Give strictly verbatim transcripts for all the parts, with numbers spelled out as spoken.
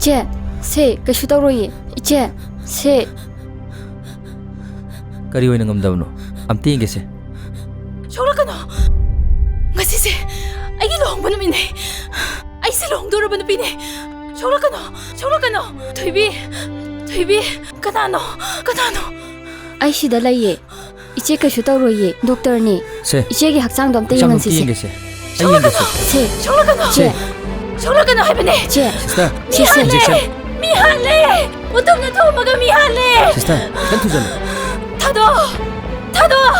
ꯏꯆꯦ, ꯁꯦ, ꯀꯩꯁꯨ ꯇꯧꯔꯣꯏꯌꯦ꯫ ꯏꯆꯦ, ꯁꯦ꯫ ꯀꯔꯤ ꯑꯣꯏꯅ ꯉꯝꯗꯕꯅꯣ? ꯑꯝꯇ ꯌꯦꯡꯒꯦꯁꯦ꯫ ꯁꯣꯛꯂꯛꯀꯅꯣ! ꯉꯁꯤꯁꯦ ꯑꯩꯒꯤ ꯂꯨꯍꯣꯡꯕ ꯅꯨꯃꯤꯠꯅꯦ꯫ ꯑꯩꯁꯦ ꯂꯨꯍꯣꯡꯗꯧꯔꯕ ꯅꯨꯄꯤꯅꯦ꯫ ꯁꯣꯛꯂꯛꯀꯅꯣ! ꯁꯣꯛꯂꯛꯀꯅꯣ! ꯊꯣꯏꯕꯤ! ꯊꯣꯏꯕꯤ! ꯀꯅꯥꯅꯣ? ꯀꯅꯥꯅꯣ? ꯑꯩ ꯁꯤꯗ ꯂꯩꯌꯦ꯫ ꯏꯆꯦ ꯀꯩꯁꯨ ꯇꯧꯔꯣꯏꯌꯦ꯫ ꯗꯣꯛꯇꯔꯅꯦ꯫ ꯁꯦ꯫ ꯏꯆꯦꯒꯤ ꯍꯛꯆꯥꯡꯗꯣ ꯑꯝꯇ ꯍꯛꯆꯥꯡꯗꯣ ꯑꯝꯇ ꯌꯦꯡꯍꯟꯁꯤꯁꯦ꯫ ꯌꯦꯡꯒꯦꯁꯦ꯫ ꯑꯩ ꯌꯦꯡꯒꯦꯁꯦ꯫ ꯁꯦ꯫ ꯁꯣꯛꯂꯛꯀꯅꯣ! ꯏꯆꯦ꯫ ꯁꯣꯛꯂꯛꯀꯅꯣ ꯍꯥꯏꯕꯅꯦ! ꯏꯆꯦ꯫ ꯁꯤꯁꯇꯔ, ꯃꯤ ꯍꯥꯠꯂꯦ! ꯏꯟꯖꯦꯛꯁꯟ꯫ ꯃꯤ ꯍꯥꯠꯂꯦ! ꯎꯇꯨꯝꯅ ꯊꯣꯝꯃꯒ ꯃꯤ ꯍꯥꯠꯂꯦ! ꯁꯤꯁꯇꯔ, ꯈꯤꯇꯪ ꯊꯨꯖꯜꯂꯨ꯫ ꯊꯥꯗꯣꯛ! ꯊꯥꯗꯣꯛ!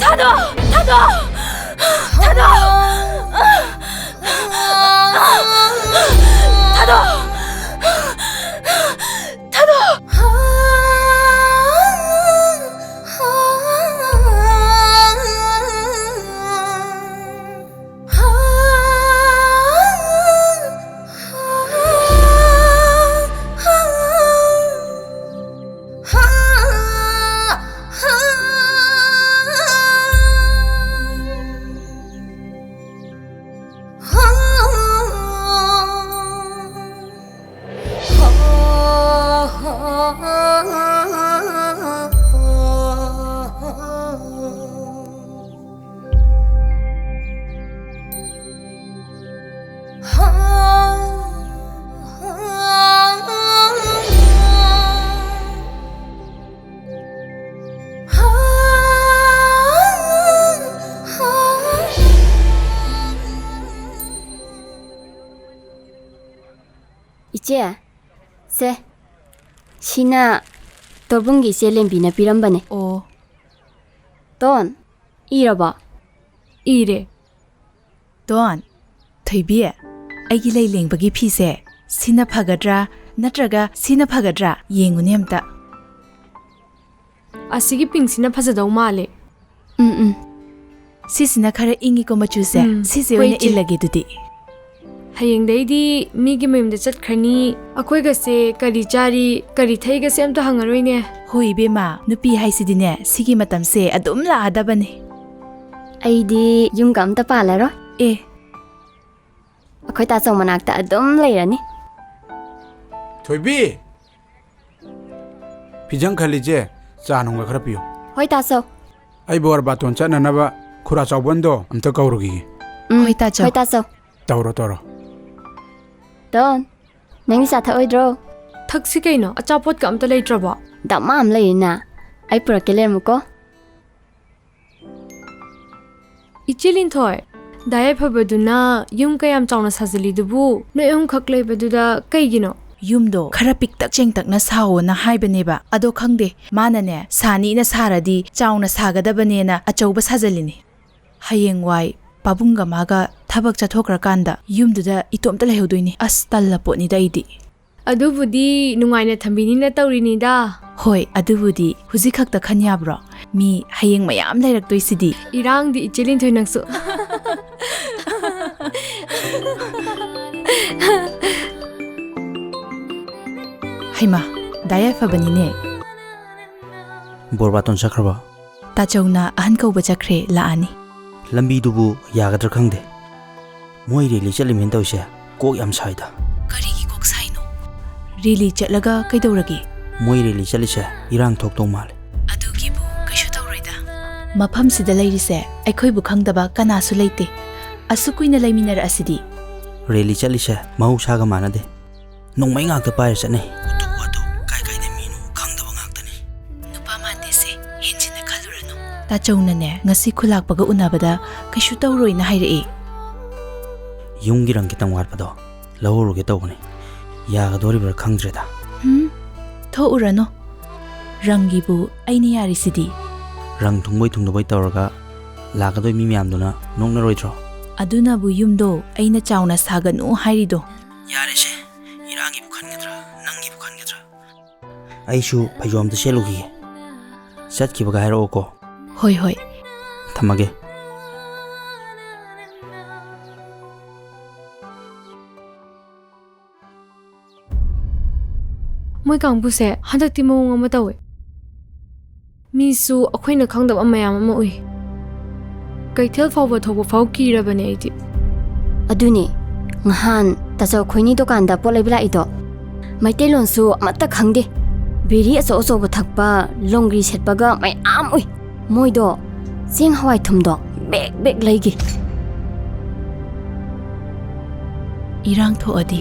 ꯊꯥꯗꯣꯛ! ꯊꯥꯗꯣꯛ! ꯊꯥꯗꯣꯛ! ꯊꯥꯗꯣꯛ! ꯊꯥꯗꯣꯛ! ꯏꯆꯦ, ꯁꯦ, ꯁꯤꯅ ꯇꯣꯔꯕꯨꯡꯒꯤ ꯏꯆꯦ ꯂꯦꯝꯕꯤꯅ ꯄꯤꯔꯝꯕꯅꯦ꯫ ꯑꯣ꯫ ꯇꯣꯟ, ꯏꯔꯕꯣ? ꯏꯔꯦ꯫ ꯇꯣꯟ, ꯊꯣꯏꯕꯤ, ꯑꯩꯒꯤ ꯂꯩ ꯂꯦꯡꯕꯒꯤ ꯐꯤꯁꯦ ꯁꯤꯅ ꯐꯒꯗ꯭ꯔꯥ ꯅꯠꯇ꯭ꯔꯒ ꯁꯤꯅ ꯐꯒꯗ꯭ꯔꯥ ꯌꯦꯡꯉꯨꯅꯦ ꯑꯝꯇ꯫ ꯑꯁꯤꯒꯤ ꯄꯤꯡꯁꯤꯅ ꯐꯖꯗꯧ ꯃꯥꯜꯂꯦ꯫ ꯎꯝ, ꯎꯝ꯫ ꯁꯤꯁꯤꯅ ꯈꯔ ꯏꯪꯉꯤꯀꯣ ꯃꯆꯨꯁꯦ꯫ ꯎꯝ, ꯁꯤꯁꯦ ꯍꯣꯏ, ꯑꯣꯏꯅ ꯏꯆꯦ꯫ ꯏꯜꯂꯒꯦ ꯑꯗꯨꯗꯤ꯫ ꯍꯌꯦꯡꯗꯩꯗꯤ ꯃꯤꯒꯤ ꯃꯌꯨꯝꯗ ꯆꯠꯈ꯭ꯔꯅꯤ꯫ ꯑꯩꯈꯣꯏꯒꯁꯦ ꯀꯔꯤ ꯆꯥꯔꯤ, ꯀꯔꯤ ꯊꯛꯏꯒꯁꯦ ꯑꯝꯇ ꯍꯪꯉꯔꯣꯏꯅꯦ꯫ ꯍꯣꯏ ꯏꯕꯦꯝꯃ, ꯅꯨꯄꯤ ꯍꯥꯏꯁꯤꯗꯤꯅꯦ ꯁꯤꯒꯤ ꯃꯇꯝꯁꯦ ꯑꯗꯨꯝ ꯂꯥꯛꯑꯗꯕꯅꯦ꯫ ꯑꯩꯗꯤ ꯌꯨꯝꯒ ꯑꯝꯇ ꯄꯥꯜꯂꯔꯣꯏ꯫ ꯑꯦ꯫ ꯑꯩꯈꯣꯏ ꯇꯥꯆꯧ ꯃꯅꯥꯛꯇ ꯑꯗꯨꯝ ꯂꯩꯔꯅꯤ꯫ ꯊꯣꯏꯕꯤ! ꯐꯤꯖꯪ ꯈꯜꯂꯤꯁꯦ, ꯆꯥ ꯅꯨꯡꯒ ꯈꯔ ꯄꯤꯌꯨ꯫ ꯍꯣꯏ, ꯇꯥꯆꯧ꯫ ꯑꯩ ꯕꯣꯔ ꯕꯥꯇꯣꯟ ꯆꯠꯅꯅꯕ ꯈꯨꯔꯥ ꯆꯥꯎꯕꯟꯗꯣ ꯑꯝꯇ ꯀꯧꯔꯨꯈꯤꯒꯦ꯫ ꯎꯝ, ꯍꯣꯏ, ꯇꯥꯆꯧ꯫ ꯍꯣꯏ, ꯇꯥꯆꯧ꯫ ꯇꯧꯔꯣ, ꯇꯧꯔꯣ꯫ ꯇꯣꯟ, ꯅꯪꯗꯤ ꯆꯥ ꯊꯛꯑꯣꯏꯗ꯭ꯔꯣ? ꯊꯛꯁꯤ ꯀꯩꯅꯣ, ꯑꯆꯥꯄꯣꯠꯀ ꯑꯝꯇ ꯂꯩꯇ꯭ꯔꯕꯣ? ꯗꯃꯥ ꯑꯃ ꯂꯩꯔꯤꯅ, ꯑꯩ ꯄꯨꯔꯛꯀꯦ, ꯂꯩꯔꯝꯃꯨꯀꯣ꯫ ꯏꯆꯦ ꯂꯤꯟꯊꯣꯏ, ꯗꯥ ꯌꯥꯏꯐꯕꯗꯨꯅ ꯌꯨꯝ ꯀꯌꯥꯝ ꯆꯥꯎꯅ ꯁꯥꯖꯤꯜꯂꯤꯗꯨꯕꯨ ꯅꯣꯏ ꯑꯍꯨꯝꯈꯛ ꯂꯩꯕꯗꯨꯗ ꯀꯩꯒꯤꯅꯣ? ꯌꯨꯝꯗꯣ ꯈꯔ ꯄꯤꯛꯇꯛ ꯆꯦꯡꯇꯛꯅ ꯁꯥꯎꯑꯣꯅ ꯍꯥꯏꯕꯅꯦꯕ, ꯑꯗꯣ ꯈꯪꯗꯦ, ꯃꯥꯅꯅꯦ ꯁꯥꯅꯤꯅ ꯁꯥꯔꯗꯤ ꯆꯥꯎꯅ ꯁꯥꯒꯗꯕꯅꯦꯅ ꯑꯆꯧꯕ ꯁꯥꯖꯤꯜꯂꯤꯅꯤ꯫ ꯍꯌꯦꯡꯋꯥꯏ ꯄꯥꯕꯨꯡꯒ ꯃꯥꯒ ꯊꯕꯛ ꯆꯠꯊꯣꯛꯈ꯭ꯔꯀꯥꯟꯗ ꯌꯨꯝꯗꯨꯗ ꯏꯇꯣꯝꯇ ꯂꯩꯍꯧꯗꯣꯏꯅꯤ꯫ ꯑꯁ, ꯇꯜꯂ ꯄꯣꯠꯅꯤꯗ ꯑꯩꯗꯤ꯫ ꯑꯗꯨꯕꯨꯗꯤ ꯅꯨꯡꯉꯥꯏꯅ ꯊꯝꯕꯤꯅꯤꯅ ꯇꯧꯔꯤꯅꯤꯗ꯫ ꯍꯣꯏ, ꯑꯗꯨꯕꯨꯗꯤ ꯍꯧꯖꯤꯛ ꯈꯛꯇ ꯈꯟ ꯌꯥꯕ꯭ꯔꯣ? ꯃꯤ ꯍꯌꯦꯡ ꯃꯌꯥꯝ ꯂꯩꯔꯛꯇꯣꯏꯁꯤꯗꯤ꯫ ꯏꯔꯥꯡꯗꯤ ꯏꯆꯦ ꯂꯤꯟꯊꯣꯏ ꯅꯪꯁꯨ꯫ ꯍꯩꯃꯥ, ꯗꯥ ꯌꯥꯏꯐꯕꯅꯤꯅꯦ꯫ ꯕꯣꯔ ꯕꯥꯇꯣꯟ ꯆꯠꯈ꯭ꯔꯕꯣ? ꯇꯥꯆꯧꯅ ꯑꯍꯟ ꯀꯧꯕ ꯆꯠꯈ꯭ꯔꯦ, ꯂꯥꯛꯑꯅꯤ꯫ ꯂꯝꯕꯤꯗꯨꯕꯨ ꯌꯥꯒꯗ꯭ꯔꯥ ꯈꯪꯗꯦ꯫ ꯃꯣꯏ ꯔꯦꯂꯤ ꯆꯠꯂꯤꯃꯦꯅ ꯇꯧꯔꯤꯁꯦ ꯀꯣꯛ ꯌꯥꯝ ꯁꯥꯏꯗ꯫ ꯀꯔꯤꯒꯤ ꯀꯣꯛ ꯁꯥꯏꯅꯣ? ꯔꯦꯂꯤ ꯆꯠꯂꯒ ꯀꯩꯗꯧꯔꯒꯦ? ꯃꯣꯏ ꯔꯦꯂꯤ ꯆꯠꯂꯤꯁꯦ ꯏꯔꯥꯡ ꯊꯣꯛꯇꯧ ꯃꯥꯜꯂꯦ꯫ ꯑꯗꯨꯒꯤꯕꯨ ꯀꯩꯁꯨ ꯇꯧꯔꯣꯏꯗ꯫ ꯃꯐꯝꯁꯤꯗ ꯂꯩꯔꯤꯁꯦ ꯑꯩꯈꯣꯏꯕꯨ ꯈꯪꯗꯕ ꯀꯅꯥꯁꯨ ꯂꯩꯇꯦ꯫ ꯑꯁꯨꯛ ꯀꯨꯏꯅ ꯂꯩꯃꯤꯟꯅꯔꯛꯑꯁꯤꯗꯤ꯫ ꯔꯦꯂꯤ ꯆꯠꯂꯤꯁꯦ ꯃꯍꯧꯁꯥꯒ ꯃꯥꯟꯅꯗꯦ꯫ ꯅꯣꯡꯃꯩ ꯉꯥꯛꯇ ꯄꯥꯏꯔ ꯆꯠꯅꯩ꯫ ꯎꯇꯨꯞ ꯋꯥꯇꯨꯞ ꯀꯥꯏ ꯀꯥꯏꯗ ꯃꯤꯅꯣ ꯈꯪꯗꯕ ꯉꯥꯛꯇꯅꯤ꯫ ꯅꯨꯄꯥ ꯃꯥꯟꯗꯦꯁꯦ, ꯍꯦꯟꯖꯤꯟꯅ ꯈꯜꯂꯨꯔꯅꯨ꯫ ꯇꯥꯆꯧꯅꯅꯦ ꯉꯁꯤ ꯈꯨꯂꯥꯛꯄꯒ ꯎꯅꯕꯗ ꯀꯩꯁꯨ ꯇꯧꯔꯣꯏꯅ ꯍꯥꯏꯔꯛꯏ꯫ ꯌꯨꯝꯒꯤ ꯔꯪ ꯈꯤꯇꯪ ꯋꯥꯠꯄꯗꯣ ꯂꯧꯍꯧꯔꯨꯒꯦ ꯇꯧꯕꯅꯤ꯫ ꯌꯥꯒꯗꯣꯔꯤꯕ꯭ꯔꯥ ꯈꯪꯗ꯭ꯔꯦꯗ꯫ ꯍꯨꯝ, ꯊꯣꯛꯎꯔꯅꯨ꯫ ꯔꯪꯒꯤꯕꯨ ꯑꯩꯅ ꯌꯥꯔꯤꯁꯤꯗꯤ꯫ ꯔꯪ ꯊꯨꯡꯕꯣꯏ ꯊꯨꯡꯗꯕꯣꯏ ꯇꯧꯔꯒ ꯂꯥꯛꯀꯗꯣꯏ ꯃꯤ ꯃꯌꯥꯝꯗꯨꯅ ꯅꯣꯛꯅꯔꯣꯏꯗ꯭ꯔꯣ? ꯑꯗꯨꯅꯕꯨ ꯌꯨꯝꯗꯣ ꯑꯩꯅ ꯆꯥꯎꯅ ꯁꯥꯒꯅꯨ ꯍꯥꯏꯔꯤꯗꯣ꯫ ꯌꯥꯔꯦꯁꯦ, ꯏꯔꯥꯡꯒꯤꯕꯨ ꯈꯟꯒꯗ꯭ꯔꯥ, ꯅꯪꯒꯤꯕꯨ ꯈꯟꯒꯗ꯭ꯔꯥ? ꯑꯩꯁꯨ ꯐꯩꯖꯣꯝꯗ ꯁꯦꯠꯂꯨꯈꯤꯒꯦ꯫ ꯆꯠꯈꯤꯕꯒ ꯍꯥꯏꯔꯛꯑꯣꯀꯣ꯫ ꯍꯣꯏ, ꯍꯣꯏ꯫ ꯊꯝꯃꯒꯦ꯫ ꯃꯣꯏ ꯀꯥꯡꯕꯨꯁꯦ ꯍꯟꯗꯛꯇꯤ ꯃꯑꯣꯡ ꯑꯃ ꯇꯧꯋꯦ꯫ ꯃꯤꯁꯨ ꯑꯩꯈꯣꯏꯅ ꯈꯪꯗꯕ ꯃꯌꯥꯝ ꯑꯃ ꯎꯏ꯫ ꯀꯩꯊꯦꯜ ꯐꯥꯎꯕ ꯊꯣꯛꯄ ꯐꯥꯎ ꯀꯤꯔꯕꯅꯦ ꯑꯩꯗꯤ꯫ ꯑꯗꯨꯅꯦ, ꯉꯍꯥꯟ ꯇꯥꯆꯧ ꯈꯣꯏꯅꯤ ꯗꯨꯀꯥꯟꯗ ꯄꯣꯠ ꯂꯩꯕ ꯂꯥꯛꯏꯗꯣ, ꯃꯩꯇꯩꯂꯣꯟꯁꯨ ꯑꯃꯠꯇ ꯈꯪꯗꯦ꯫ ꯕꯤꯔꯤ ꯑꯆꯧ ꯑꯆꯧꯕ ꯊꯛꯄ, ꯂꯣꯡꯒ꯭ꯔꯤ ꯁꯦꯠꯄꯒ ꯃꯌꯥꯝ ꯎꯏ꯫ ꯃꯣꯏꯗꯣ ꯆꯦꯡ ꯍꯋꯥꯏ ꯊꯨꯝꯗꯣ ꯕꯦꯛ ꯕꯦꯛ ꯂꯩꯒꯤ꯫ ꯏꯔꯥꯡ ꯊꯣꯛꯑꯗꯤ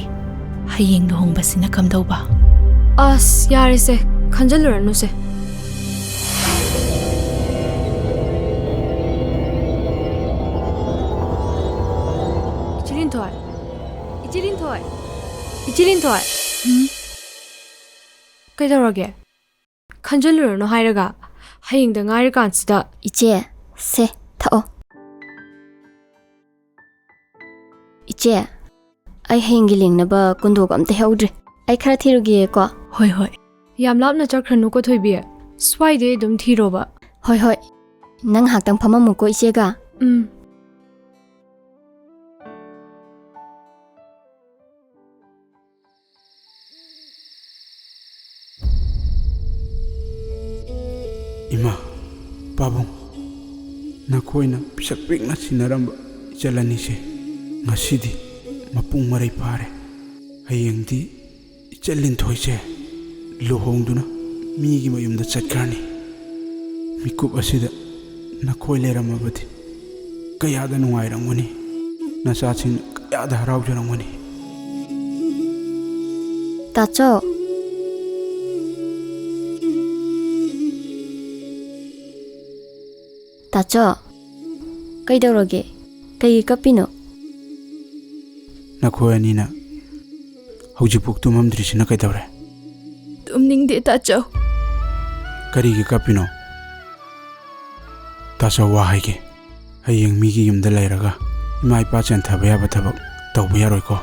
ꯍꯌꯦꯡ ꯂꯨꯍꯣꯡꯕꯁꯤꯅ ꯀꯝꯗꯧꯕ? ꯑꯁ, ꯌꯥꯔꯦꯁꯦ, ꯈꯟꯖꯜꯂꯨꯔꯅꯨꯁꯦ꯫ ꯏꯆꯦ ꯂꯤꯟꯊꯣꯏ, ꯏꯆꯦ ꯂꯤꯟꯊꯣꯏ, ꯏꯆꯦ ꯂꯤꯟꯊꯣꯏ꯫ ꯎꯝ? ꯀꯩꯗꯧꯔꯒꯦ? ꯈꯟꯖꯜꯂꯨꯔꯅꯨ ꯍꯥꯏꯔꯒ, ꯍꯌꯦꯡꯗ ꯉꯥꯏꯔꯀꯥꯟꯁꯤꯗ꯫ ꯏꯆꯦ, ꯁꯦ, ꯊꯛꯑꯣ꯫ ꯏꯆꯦ, ꯑꯩ ꯍꯌꯦꯡꯒꯤ ꯂꯦꯡꯅꯕ ꯀꯨꯟꯗꯣꯒ ꯑꯝꯇ ꯍꯦꯛꯍꯧꯗ꯭ꯔꯤ꯫ ꯑꯩ ꯈꯔ ꯊꯤꯔꯨꯒꯦꯀꯣ꯫ ꯍꯣꯏ, ꯍꯣꯏ꯫ ꯌꯥꯝ ꯂꯥꯞꯅ ꯆꯠꯈ꯭ꯔꯅꯨꯀꯣ, ꯊꯣꯏꯕꯤ꯫ ꯁ꯭ꯋꯥꯏꯗꯩ ꯑꯗꯨꯝ ꯊꯤꯔꯣꯕ꯫ ꯍꯣꯏ, ꯍꯣꯏ꯫ ꯅꯪ ꯉꯥꯏꯍꯥꯛꯇꯪ ꯐꯝꯃꯝꯃꯨꯀꯣ ꯏꯆꯦꯒ꯫ ꯎꯝ꯫ ꯏꯃꯥ, ꯄꯥꯕꯨꯡ, ꯅꯈꯣꯏꯅ ꯄꯤꯁꯛ ꯄꯤꯛꯅ ꯁꯤꯟꯅꯔꯝꯕ ꯏꯆꯜ ꯑꯅꯤꯁꯦ ꯉꯁꯤꯗꯤ ꯃꯄꯨꯡ ꯃꯔꯩ ꯐꯥꯔꯦ꯫ ꯍꯌꯦꯡꯗꯤ ꯏꯆꯜ ꯂꯤꯟꯊꯣꯏꯁꯦ ꯂꯨꯍꯣꯡꯗꯨꯅ ꯃꯤꯒꯤ ꯃꯌꯨꯝꯗ ꯆꯠꯈ꯭ꯔꯅꯤ꯫ ꯃꯤꯀꯨꯞ ꯑꯁꯤꯗ ꯅꯈꯣꯏ ꯂꯩꯔꯝꯃꯕꯗꯤ ꯀꯌꯥꯗ ꯅꯨꯡꯉꯥꯏꯔꯝꯒꯅꯤ, ꯅꯆꯥꯁꯤꯡ ꯀꯌꯥꯗ ꯍꯔꯥꯎꯖꯔꯝꯒꯅꯤ꯫ ꯇꯥꯆꯧ꯫ ꯇꯥꯆꯧ, ꯀꯩꯗꯧꯔꯒꯦ? ꯀꯩꯒꯤ ꯀꯞꯄꯤꯅꯣ? ꯅꯈꯣꯏ ꯑꯅꯤꯅ ꯍꯧꯖꯤꯛꯐꯥꯎ ꯇꯨꯝꯃꯝꯗ꯭ꯔꯤꯁꯤꯅ ꯀꯩꯗꯧꯔꯦ? ꯇꯨꯝꯅꯤꯡꯗꯦ, ꯇꯥꯆꯧ꯫ ꯀꯔꯤꯒꯤ ꯀꯞꯄꯤꯅꯣ? ꯇꯥꯆꯧ, ꯋꯥ ꯍꯥꯏꯒꯦ꯫ ꯍꯌꯦꯡ ꯃꯤꯒꯤ ꯌꯨꯝꯗ ꯂꯩꯔꯒ ꯏꯃꯥ ꯏꯄꯥ ꯆꯦꯟꯊꯕ ꯌꯥꯕ ꯊꯕꯛ ꯇꯧꯕ ꯌꯥꯔꯣꯏꯀꯣ꯫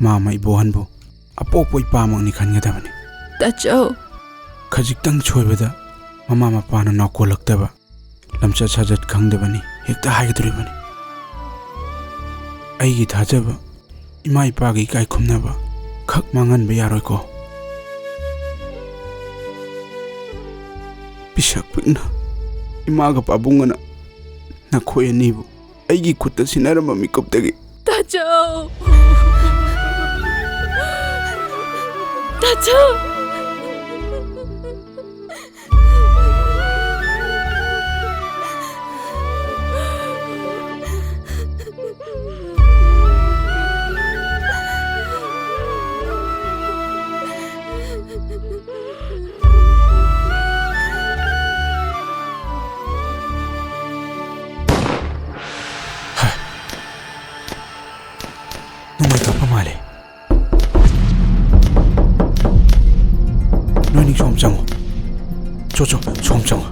ꯃꯥꯃ ꯏꯕꯣꯍꯟꯕꯨ ꯑꯄꯣꯛꯄ ꯏꯄꯥꯃꯛꯅꯤ ꯈꯟꯒꯗꯕꯅꯤ꯫ ꯇꯥꯆꯧ꯫ ꯈꯖꯤꯛꯇꯪ ꯁꯣꯏꯕꯗ ꯃꯃꯥ ꯃꯄꯥꯅ ꯅꯥꯎꯀꯣꯜꯂꯛꯇꯕ, ꯂꯝꯆꯠ ꯁꯥꯖꯠ ꯈꯪꯗꯕꯅꯤ ꯍꯦꯛꯇ ꯍꯥꯏꯒꯗꯧꯔꯤꯕꯅꯤ꯫ ꯑꯩꯒꯤ ꯊꯥꯖꯕ, ꯏꯃꯥ ꯏꯄꯥꯒꯤ ꯏꯀꯥꯏ ꯈꯨꯝꯅꯕ ꯈꯛ ꯃꯥꯡꯍꯟꯕ ꯌꯥꯔꯣꯏꯀꯣ꯫ ꯄꯤꯁꯛ ꯄꯤꯛꯅ ꯏꯃꯥꯒ ꯄꯥꯕꯨꯡꯒꯅ ꯅꯈꯣꯏ ꯑꯅꯤꯕꯨ ꯑꯩꯒꯤ ꯈꯨꯠꯇ ꯁꯤꯟꯅꯔꯝꯕ ꯃꯤꯀꯨꯞꯇꯒꯤ꯫ ꯇꯥꯆꯧ! ꯅꯨꯡꯉꯥꯏꯇꯕ ꯃꯥꯜꯂꯦ꯫ ꯅꯣꯏꯅꯤ ꯁꯣꯝ ꯆꯪꯉꯣ꯫ ꯆꯣ, ꯆꯣ, ꯁꯣꯝ ꯆꯪꯉꯣ꯫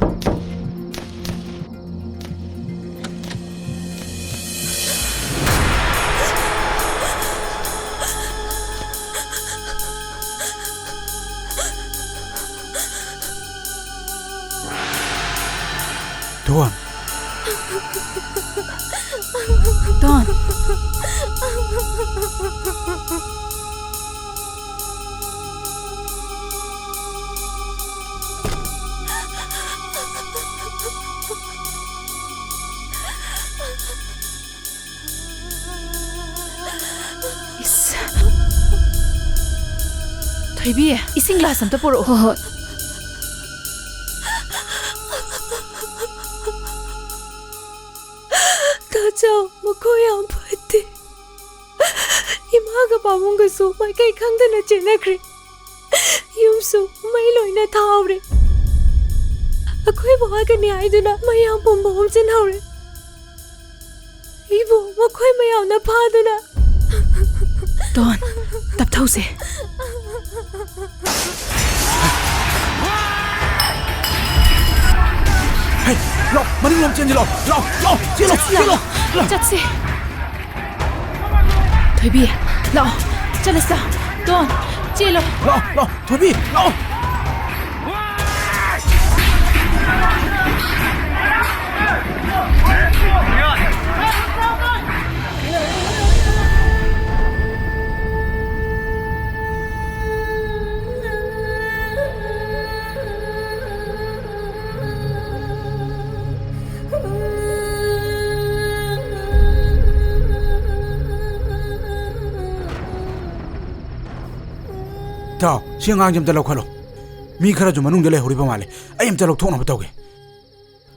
ꯗꯣꯟ꯫ ꯗꯣꯟ꯫ ꯏꯁ꯫ ꯊꯣꯏꯕꯤ, ꯏꯁꯤꯡ ꯒ꯭ꯂꯥꯁ ꯑꯝꯇ ꯄꯨꯔꯛꯑꯣ꯫ ꯍꯣꯏ, ꯍꯣꯏ꯫ ꯇꯥꯆꯧ, ꯃꯈꯣꯏ ꯌꯥꯝ ꯐꯠꯇꯦ꯫ ꯏꯃꯥꯒ ꯄꯥꯕꯨꯡꯒꯁꯨ ꯃꯥꯏꯀꯩ ꯈꯪꯗꯅ ꯆꯦꯟꯅꯈ꯭ꯔꯦ꯫ ꯌꯨꯝꯁꯨ ꯃꯩ ꯂꯣꯏꯅ ꯊꯥꯍꯧꯔꯦ꯫ ꯑꯩꯈꯣꯏꯕꯨ ꯍꯥꯠꯀꯅꯤ ꯍꯥꯏꯗꯨꯅ ꯃꯌꯥꯝ ꯄꯨꯝꯕ ꯍꯣꯝꯖꯤꯟꯍꯧꯔꯦ꯫ ꯑꯩꯕꯨ ꯃꯈꯣꯏ ꯃꯌꯥꯝꯅ ꯐꯥꯗꯨꯅ꯫ ꯗꯣꯟ, ꯇꯞꯊꯧꯁꯦ꯫ ꯍꯦ, ꯂꯥꯛꯑꯣ, ꯃꯅꯤꯡꯂꯣꯝ ꯆꯦꯟꯁꯤ, ꯂꯥꯛꯑꯣ, ꯂꯥꯛꯑꯣ, ꯂꯥꯛꯑꯣ, ꯆꯦꯜꯂꯣ, ꯆꯠꯁꯤ, ꯆꯦꯜꯂꯣ, ꯂꯥꯛꯑꯣ꯫ ꯆꯠꯁꯤ꯫ ꯊꯣꯏꯕꯤ, ꯂꯥꯛꯑꯣ, ꯆꯠꯂꯁꯤ, ꯂꯥꯛꯑꯣ꯫ ꯗꯣꯟ, ꯆꯦꯜꯂꯣ꯫ ꯂꯥꯛꯑꯣ, ꯂꯥꯛꯑꯣ, ꯊꯣꯏꯕꯤ, ꯂꯥꯛꯑꯣ꯫ ꯏꯇꯥꯎ, ꯁꯤ ꯑꯉꯥꯡꯁꯦ ꯑꯝꯇ ꯂꯧꯈꯠꯂꯣ꯫ ꯃꯤ ꯈꯔꯁꯨ ꯃꯅꯨꯡꯗ ꯂꯩꯍꯧꯔꯤꯕ ꯃꯥꯜꯂꯦ꯫ ꯑꯩ ꯑꯝꯇ ꯂꯧꯊꯣꯛꯅꯕ ꯇꯧꯒꯦ꯫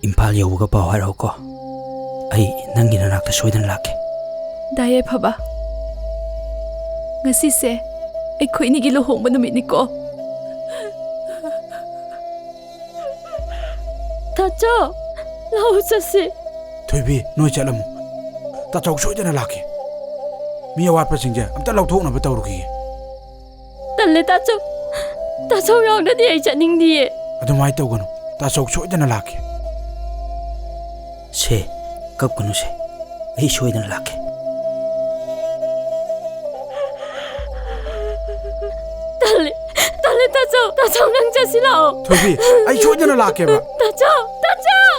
ꯏꯝꯐꯥꯜ ꯌꯧꯕꯒ ꯄꯥꯎ ꯍꯥꯏꯔꯛꯎꯀꯣ꯫ ꯑꯩ ꯅꯪꯒꯤ ꯅꯅꯥꯛꯇ ꯁꯣꯏꯗꯅ ꯂꯥꯛꯀꯦ꯫ ꯗꯥ ꯌꯥꯏꯐꯕ, ꯉꯁꯤꯁꯦ ꯑꯩꯈꯣꯏꯅꯤꯒꯤ ꯂꯨꯍꯣꯡꯕ ꯅꯨꯃꯤꯠꯅꯤꯀꯣ꯫ ꯇꯥꯆꯧ, ꯂꯧ ꯆꯠꯁꯤ꯫ ꯊꯣꯏꯕꯤ, ꯅꯣꯏ ꯆꯠꯂꯝꯃꯨ꯫ ꯇꯥꯆꯧ ꯁꯣꯏꯗꯅ ꯂꯥꯛꯀꯦ꯫ ꯃꯤ ꯑꯋꯥꯠꯄꯁꯤꯡꯁꯦ ꯑꯝꯇ ꯂꯧꯊꯣꯛꯅꯕ ꯇꯧꯔꯨꯈꯤꯒꯦ꯫ ꯇꯜꯂꯦ ꯇꯥꯆꯧ꯫ ꯇꯥꯆꯧ ꯌꯥꯎꯗ꯭ꯔꯗꯤ ꯑꯩ ꯆꯠꯅꯤꯡꯗꯤꯌꯦ꯫ ꯑꯗꯨꯃꯥꯏꯅ ꯇꯧꯒꯅꯨ꯫ ꯇꯥꯆꯧ ꯁꯣꯏꯗꯅ ꯂꯥꯛꯀꯦ꯫ ꯁꯦ, ꯀꯞꯀꯅꯨ ꯁꯦ꯫ ꯑꯩ ꯁꯣꯏꯗꯅ ꯂꯥꯛꯀꯦ꯫ ꯇꯜꯂꯦ, ꯇꯜꯂꯦ ꯇꯥꯆꯧ꯫ ꯇꯥꯆꯧ ꯅꯪ ꯆꯠꯁꯤ ꯂꯥꯛꯑꯣ꯫ ꯊꯣꯏꯕꯤ, ꯑꯩ ꯁꯣꯏꯗꯅ ꯂꯥꯛꯀꯦꯕ꯫ ꯇꯥꯆꯧ, ꯇꯥꯆꯧ꯫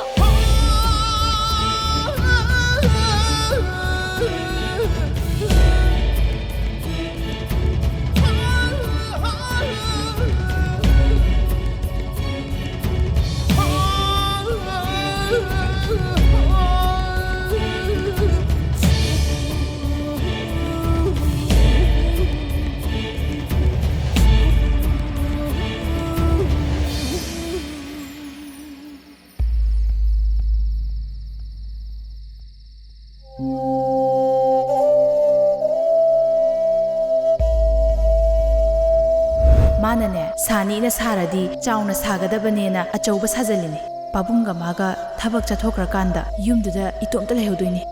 ꯃꯥꯅꯅꯦ, ꯁꯥꯅꯤꯅ ꯁꯥꯔꯗꯤ ꯆꯥꯎꯅ ꯁꯥꯒꯗꯕꯅꯦꯅ ꯑꯆꯧꯕ ꯁꯥꯖꯜꯂꯤꯅꯦ꯫ ꯄꯥꯕꯨꯡꯒ ꯃꯥꯒ ꯊꯕꯛ ꯆꯠꯊꯣꯛꯈ꯭ꯔꯀꯥꯟꯗ ꯌꯨꯝꯗꯨꯗ ꯏꯇꯣꯝꯇ ꯂꯩꯍꯧꯗꯣꯏꯅꯦ꯫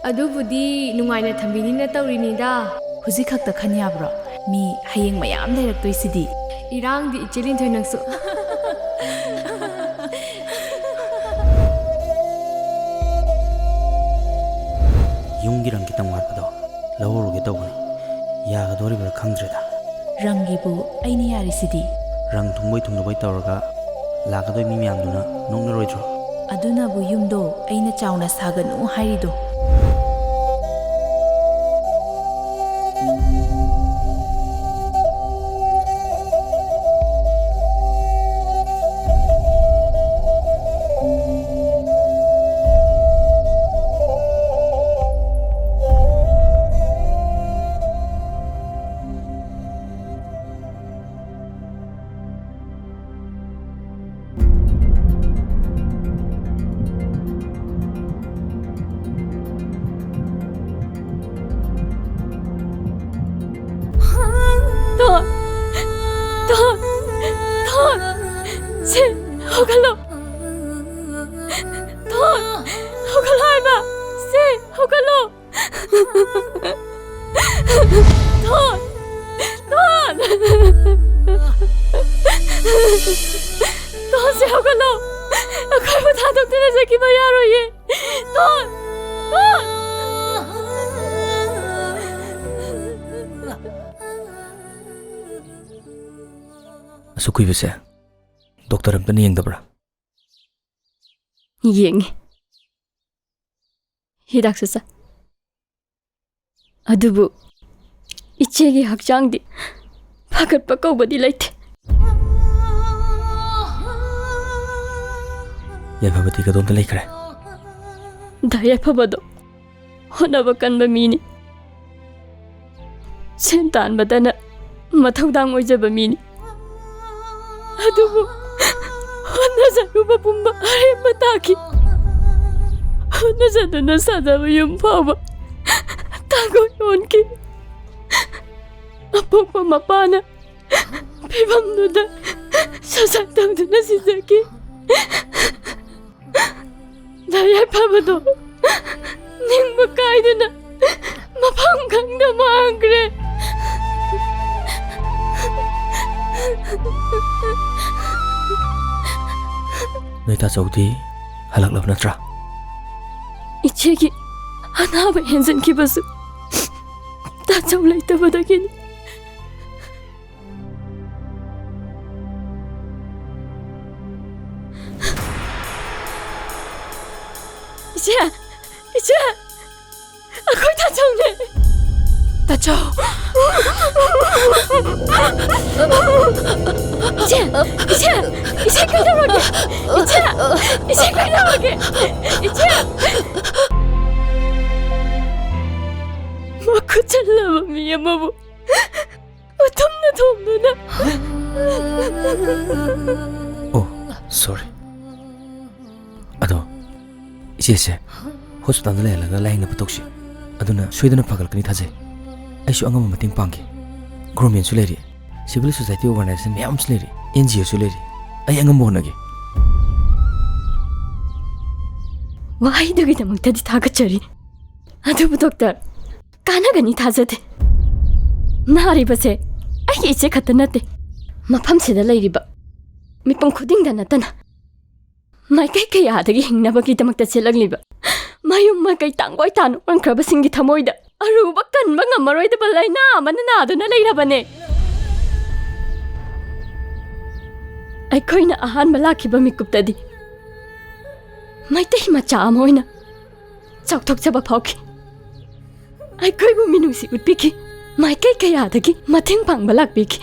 ꯑꯗꯨꯕꯨꯗꯤ ꯅꯨꯡꯉꯥꯏꯅ ꯊꯝꯕꯤꯅꯤꯅ ꯇꯧꯔꯤꯅꯤꯗ꯫ ꯍꯧꯖꯤꯛ ꯈꯛꯇ ꯈꯟ ꯌꯥꯕ꯭ꯔꯣ? ꯃꯤ ꯍꯌꯦꯡ ꯃꯌꯥꯝ ꯂꯩꯔꯛꯇꯣꯏꯁꯤꯗꯤ꯫ ꯏꯔꯥꯡꯗꯤ ꯏꯆꯦ ꯂꯤꯟꯊꯣꯏ ꯅꯪꯁꯨ꯫ ꯌꯨꯝꯒꯤ ꯔꯪ ꯈꯤꯇꯪ ꯋꯥꯠꯄꯗꯣ ꯂꯧꯔꯨꯒꯦ ꯇꯧꯕꯅꯤ꯫ ꯌꯥꯒꯗꯣꯔꯤꯕ꯭ꯔꯥ ꯈꯪꯗ꯭ꯔꯦꯗ꯫ ꯔꯪꯒꯤꯕꯨ ꯑꯩꯅ ꯌꯥꯔꯤꯁꯤꯗꯤ꯫ ꯔꯪ ꯊꯨꯡꯕꯣꯏ ꯊꯨꯡꯗꯕꯣꯏ ꯇꯧꯔꯒ ꯂꯥꯛꯀꯗꯣꯏ ꯃꯤ ꯃꯌꯥꯝꯗꯨꯅ ꯅꯣꯛꯅꯔꯣꯏꯗ꯭ꯔꯣ? ꯑꯗꯨꯅꯕꯨ ꯌꯨꯝꯗꯣ ꯑꯩꯅ ꯆꯥꯎꯅ ꯁꯥꯒꯅꯨ ꯍꯥꯏꯔꯤꯗꯣ꯫ ꯇꯣꯟꯁꯦ, ꯍꯧꯒꯠꯂꯣ꯫ ꯑꯩꯈꯣꯏꯕꯨ ꯊꯥꯗꯣꯛꯇꯨꯅ ꯆꯠꯈꯤꯕ ꯌꯥꯔꯣꯏꯌꯦ꯫ ꯇꯣꯟ! ꯇꯣꯟ! ꯑꯁꯨꯛ ꯀꯨꯏꯕꯁꯦ ꯗꯣꯛꯇꯔ ꯑꯝꯇꯅ ꯌꯦꯡꯗꯕ꯭ꯔꯥ? ꯌꯦꯡꯉꯤ꯫ ꯍꯤꯗꯥꯛꯁꯨ ꯆꯥ꯫ ꯑꯗꯨꯕꯨ ꯏꯆꯦꯒꯤ ꯍꯛꯆꯥꯡꯗꯤ ꯐꯒꯠꯄ ꯀꯧꯕꯗꯤ ꯂꯩꯇꯦ꯫ ꯌꯥꯏꯐꯕꯗꯤ ꯀꯗꯣꯝꯗ ꯂꯩꯈ꯭ꯔꯦ? ꯗꯥ ꯌꯥꯏꯐꯕꯗꯣ ꯍꯣꯠꯅꯕ ꯀꯟꯕ ꯃꯤꯅꯤ꯫ ꯁꯦꯟ ꯇꯥꯟꯕꯗꯅ ꯃꯊꯧꯗꯥꯡ ꯑꯣꯏꯖꯕ ꯃꯤꯅꯤ꯫ ꯑꯗꯨꯕꯨ ꯍꯣꯠꯅꯖꯔꯨꯕ ꯄꯨꯝꯕ ꯑꯔꯦꯝꯕ ꯇꯥꯈꯤ꯫ ꯍꯣꯠꯅꯖꯗꯨꯅ ꯁꯥꯖꯕ ꯌꯨꯝ ꯐꯥꯎꯕ ꯇꯥꯡꯒꯣꯏ ꯑꯣꯟꯈꯤ꯫ ꯑꯄꯣꯛꯄ ꯃꯄꯥꯅ ꯐꯤꯕꯝꯗꯨꯗ suicide ꯇꯧꯗꯨꯅ ꯁꯤꯖꯈꯤ꯫ ꯗꯥ ꯌꯥꯏꯐꯕꯗꯣ ꯅꯤꯡꯕ ꯀꯥꯏꯗꯨꯅ ꯃꯐꯝ ꯈꯪꯗ ꯃꯥꯡꯈ꯭ꯔꯦ꯫ ꯅꯣꯏ ꯇꯥꯆꯧꯗꯤ ꯍꯜꯂꯛꯂꯕ ꯅꯠꯇ꯭ꯔꯥ? ꯏꯆꯦꯒꯤ ꯑꯅꯥꯕ ꯍꯦꯟꯖꯟꯈꯤꯕꯁꯨ ꯇꯥꯆꯧ ꯂꯩꯇꯕꯗꯒꯤꯅꯤ꯫ ꯏꯆꯦ! ꯏꯆꯦ! ꯑꯩꯈꯣꯏ ꯇꯥꯆꯧꯅꯦ! ꯇꯥꯆꯧ! ꯏꯆꯦ! ꯏꯆꯦ! ꯏꯆꯦ ꯀꯩꯗꯧꯔꯒꯦ? ꯏꯆꯦ! ꯏꯆꯦ ꯀꯩꯗꯧꯔꯒꯦ? ꯏꯆꯦ! ꯃꯈꯨꯠ ꯆꯠꯂꯕ ꯃꯤ ꯑꯃꯕꯨ ꯎꯊꯨꯝꯅ ꯊꯣꯝꯗꯨꯅ꯫ ꯑꯣ, sorry꯫ ꯑꯗꯣ, ꯏꯆꯦꯁꯦ ꯍꯣꯁꯄꯤꯇꯥꯜꯗ ꯂꯩꯍꯜꯂꯒ ꯂꯥꯌꯦꯡꯅꯕ ꯇꯧꯁꯤ꯫ ꯑꯗꯨꯅ ꯁꯣꯏꯗꯅ ꯐꯒꯠꯂꯛꯀꯅꯤ ꯊꯥꯖꯩ꯫ ꯑꯩꯁꯨ ꯑꯉꯝꯕ ꯃꯇꯦꯡ ꯄꯥꯡꯒꯦ꯫ ꯒꯣꯔꯃꯦꯟꯁꯨ ꯂꯩꯔꯤ, civil society organization ꯃꯌꯥꯝ ꯑꯃꯁꯨ ꯂꯩꯔꯤ, NGOꯁꯨ ꯂꯩꯔꯤ꯫ ꯑꯩ ꯑꯉꯝꯕ ꯍꯣꯠꯅꯒꯦ꯫ ꯋꯥꯍꯩꯗꯨꯒꯤꯗꯃꯛꯇꯗꯤ ꯊꯥꯒꯠꯆꯔꯤ꯫ ꯑꯗꯨꯕꯨ ꯗꯣꯛꯇꯔ, ꯀꯥꯟꯅꯒꯅꯤ ꯊꯥꯖꯗꯦ꯫ ꯅꯥꯔꯤꯕꯁꯦ ꯑꯩꯒꯤ ꯏꯆꯦ ꯈꯛꯇ ꯅꯠꯇꯦ, ꯃꯐꯝꯁꯤꯗ ꯂꯩꯔꯤꯕ ꯃꯤꯄꯨꯝ ꯈꯨꯗꯤꯡꯗ ꯅꯠꯇꯅ ꯃꯥꯏꯀꯩ ꯀꯌꯥꯗꯒꯤ ꯍꯤꯡꯅꯕꯒꯤꯗꯃꯛꯇ ꯆꯦꯜꯂꯛꯂꯤꯕ ꯃꯌꯨꯝ ꯃꯀꯩ ꯇꯥꯡꯒꯣꯏ ꯇꯥꯅ ꯑꯣꯟꯈ꯭ꯔꯕꯁꯤꯡꯒꯤ ꯊꯃꯣꯏꯗ ꯑꯔꯨꯕ ꯀꯟꯕ ꯉꯝꯃꯔꯣꯏꯗꯕ ꯂꯥꯏꯅꯥ ꯑꯃꯅ ꯅꯥꯗꯨꯅ ꯂꯩꯔꯕꯅꯦ꯫ ꯑꯩꯈꯣꯏꯅ ꯑꯍꯥꯟꯕ ꯂꯥꯛꯈꯤꯕ ꯃꯤꯀꯨꯞꯇꯗꯤ ꯃꯩꯇꯩ ꯃꯆꯥ ꯑꯃ ꯑꯣꯏꯅ ꯆꯥꯎꯊꯣꯛꯆꯕ ꯐꯥꯎꯈꯤ꯫ ꯑꯩꯈꯣꯏꯕꯨ ꯃꯤꯅꯨꯡꯁꯤ ꯎꯠꯄꯤꯈꯤ꯫ ꯃꯥꯏꯀꯩ ꯀꯌꯥꯗꯒꯤ ꯃꯇꯦꯡ ꯄꯥꯡꯕ ꯂꯥꯛꯄꯤꯈꯤ꯫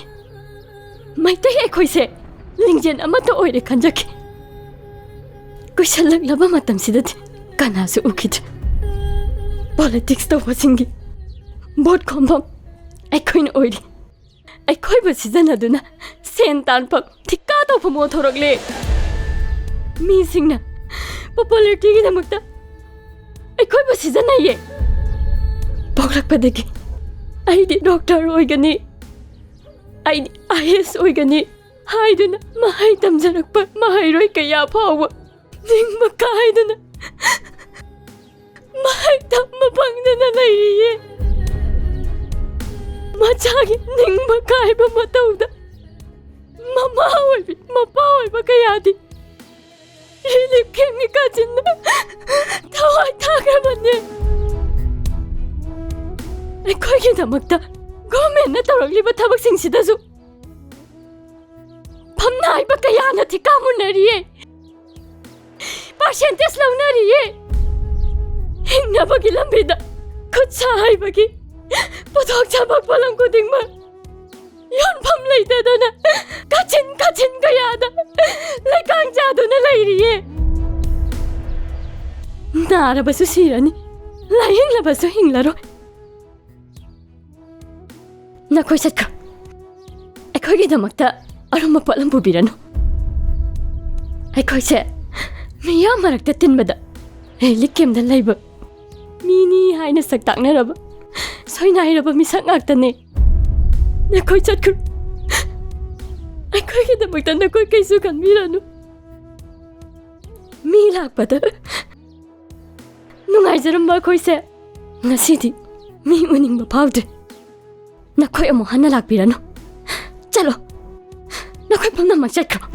ꯃꯩꯇꯩ ꯑꯩꯈꯣꯏꯁꯦ ꯂꯤꯡꯖꯦꯜ ꯑꯃꯠꯇ ꯑꯣꯏꯔꯦ ꯈꯟꯖꯈꯤ꯫ ꯀꯨꯏꯁꯜꯂꯛꯂꯕ ꯃꯇꯝꯁꯤꯗꯗꯤ ꯀꯅꯥꯁꯨ ꯎꯈꯤꯗ꯭ꯔꯦ꯫ ꯄꯣꯂꯤꯇꯤꯛꯁ ꯇꯧꯕꯁꯤꯡꯒꯤ ꯚꯣꯠ ꯈꯣꯝꯐꯝ ꯑꯩꯈꯣꯏꯅ ꯑꯣꯏꯔꯤ꯫ ꯑꯩꯈꯣꯏꯕꯨ ꯁꯤꯖꯤꯟꯅꯗꯨꯅ ꯁꯦꯟ ꯇꯥꯟꯐꯝ, ꯊꯤꯀꯥ ꯇꯧꯐꯝ ꯑꯣꯟꯊꯣꯔꯛꯂꯦ꯫ ꯃꯤꯁꯤꯡꯅ ꯄꯣꯄꯨꯂꯔꯤꯇꯤꯒꯤꯗꯃꯛꯇ ꯑꯩꯈꯣꯏꯕꯨ ꯁꯤꯖꯤꯟꯅꯩꯌꯦ꯫ ꯄꯣꯛꯂꯛꯄꯗꯒꯤ "ꯑꯩꯗꯤ ꯗꯣꯛꯇꯔ ꯑꯣꯏꯒꯅꯤ, ꯑꯩꯗꯤ ꯑꯥꯏ ꯑꯦ ꯑꯦꯁ ꯑꯣꯏꯒꯅꯤ" ꯍꯥꯏꯗꯨꯅ ꯃꯍꯩ ꯇꯝꯖꯔꯛꯄ ꯃꯍꯩꯔꯣꯏ ꯀꯌꯥ ꯐꯥꯎꯕ ꯅꯤꯡꯕ ꯀꯥꯏꯗꯅ ꯃꯍꯩ ꯇꯝꯕ ꯐꯪꯗꯅ ꯂꯩꯔꯤꯌꯦ꯫ ꯃꯆꯥꯒꯤ ꯅꯤꯡꯕ ꯀꯥꯏꯕ ꯃꯇꯧꯗ ꯃꯃꯥ ꯑꯣꯏꯕꯤ, ꯃꯄꯥ ꯑꯣꯏꯕ ꯀꯌꯥꯗꯤ ꯔꯤꯂꯤꯐ ꯀꯦꯝꯞꯀꯤ ꯀꯥꯆꯤꯟꯗ ꯊꯋꯥꯏ ꯊꯥꯈ꯭ꯔꯕꯅꯦ꯫ ꯑꯩꯈꯣꯏꯒꯤꯗꯃꯛꯇ ꯒꯣꯔꯃꯦꯟꯅ ꯇꯧꯔꯛꯂꯤꯕ ꯊꯕꯛꯁꯤꯡꯁꯤꯗꯁꯨ ꯐꯝꯅꯥꯏꯕ ꯀꯌꯥꯅ ꯊꯤꯀꯥ ꯃꯨꯟꯅꯔꯤꯌꯦ, ꯄꯥꯔꯁꯦꯟꯇꯦꯖ ꯂꯧꯅꯔꯤꯌꯦ꯫ ꯍꯤꯡꯅꯕꯒꯤ ꯂꯝꯕꯤꯗ ꯈꯨꯠ ꯁꯥ ꯍꯩꯕꯒꯤ ꯄꯣꯠꯊꯣꯛ ꯆꯥꯕ ꯄꯣꯠꯂꯝ ꯈꯨꯗꯤꯡꯃꯛ ꯌꯣꯟꯐꯝ ꯂꯩꯇꯗꯅ ꯀꯥꯆꯤꯟ ꯀꯥꯆꯤꯟ ꯀꯌꯥꯗ ꯂꯩꯀꯥꯡ ꯆꯥꯗꯨꯅ ꯂꯩꯔꯤꯌꯦ꯫ ꯅꯥꯔꯕꯁꯨ ꯁꯤꯔꯅꯤ, ꯂꯥꯏꯌꯦꯡꯂꯕꯁꯨ ꯍꯤꯡꯂꯔꯣꯏ꯫ ꯅꯈꯣꯏ ꯆꯠꯈ꯭ꯔꯣ꯫ ꯑꯩꯈꯣꯏꯒꯤꯗꯃꯛꯇ ꯑꯔꯨꯝꯕ ꯄꯣꯠꯂꯝ ꯄꯨꯕꯤꯔꯅꯨ꯫ ꯑꯩꯈꯣꯏꯁꯦ ꯃꯤꯌꯥꯝ ꯃꯔꯛꯇ ꯇꯤꯟꯕꯗ ꯔꯤꯂꯤꯐ ꯀꯦꯝꯞꯇ ꯂꯩꯕ ꯃꯤꯅꯤ ꯍꯥꯏꯅ ꯁꯛ ꯇꯥꯛꯅꯔꯕ ꯁꯣꯏꯅꯥꯏꯔꯕ ꯃꯤꯁꯛ ꯉꯥꯛꯇꯅꯦ꯫ ꯅꯈꯣꯏ ꯆꯠꯈ꯭ꯔꯣ꯫ ꯑꯩꯈꯣꯏꯒꯤꯗꯃꯛꯇ ꯅꯈꯣꯏ ꯀꯩꯁꯨ ꯈꯟꯕꯤꯔꯅꯨ꯫ ꯃꯤ ꯂꯥꯛꯄꯗ ꯅꯨꯡꯉꯥꯏꯖꯔꯝꯕ ꯑꯩꯈꯣꯏꯁꯦ ꯉꯁꯤꯗꯤ ꯃꯤ ꯎꯅꯤꯡꯕ ꯐꯥꯎꯗ꯭ꯔꯦ꯫ ꯅꯈꯣꯏ ꯑꯃꯨꯛ ꯍꯟꯅ ꯂꯥꯛꯄꯤꯔꯅꯨ꯫ ꯆꯠꯂꯣ꯫ ꯅꯈꯣꯏ ꯄꯨꯝꯅꯃꯛ ꯆꯠꯈ꯭ꯔꯣ꯫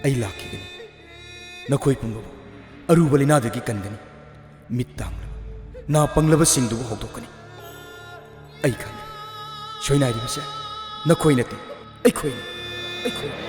ꯑꯩ ꯂꯥꯛꯈꯤꯒꯅꯤ꯫ ꯅꯈꯣꯏ ꯄꯨꯝꯕꯕꯨ ꯑꯔꯨꯕ ꯂꯩꯅꯥꯗꯒꯤ ꯀꯟꯒꯅꯤ꯫ ꯃꯤꯠ ꯇꯥꯡꯂꯕ, ꯅꯥ ꯄꯪꯂꯕꯁꯤꯡꯗꯨꯕꯨ ꯍꯧꯗꯣꯛꯀꯅꯤ꯫ ꯑꯩ ꯈꯪꯏ꯫ ꯁꯣꯏꯅꯥꯏꯔꯤꯕꯁꯦ ꯅꯈꯣꯏ ꯅꯠꯇꯦ, ꯑꯩꯈꯣꯏꯅꯤ꯫ ꯑꯩꯈꯣꯏꯅꯤ꯫